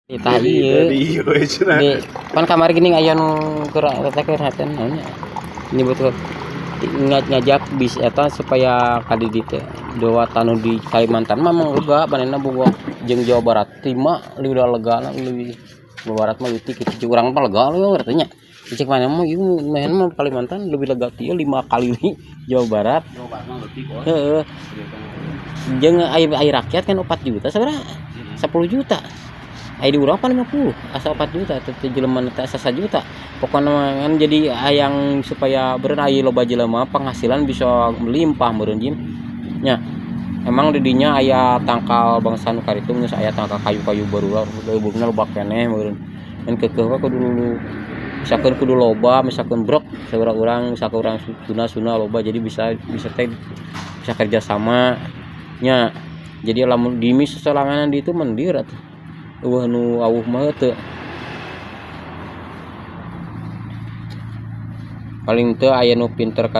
Tah ieu. Di ieu we cenah. Di pan kamari gini aya nu keur eta keur haten naon nya. Nyebut ngajak bis eta supaya kadi teh dewa tanu di Kalimantan mah emang lega manehna boga jeung Jawa Barat lima leuwih lega leuwih Jawa Barat mah leutik kitu jeung urang mah lega leuwih artinya. Cek manehna mah ieu manehna mah Kalimantan lebih lega ti 5 kali Jawa Barat. Jawa Barat mah leutik oh. Heeh. Jeung aya aya rakyat kan 4 juta sabaraha? 10 juta. Aya di urang pan 50, asa 4 juta teh jelema teh asa 1 juta. Pokona mah kan jadi hayang supaya beureun aya loba jelema penghasilan bisa melimpah meureun jim. Nya. Emang di dinya aya tangkal bangsa nu karitu geus aya tangkal kayu-kayu barulah leuweungna loba keneh meureun. Ngan keukeuh we kudu misalkan kudu loba, misalkan brok saurang urang, misalkan urang Sunda loba jadi bisa bisa teh bisa kerja sama nya. Jadi lamun dimi sesoranganan di itu mendir atuh. Eueuh nu awuh mah teu. Paling teu aya nu pinter kana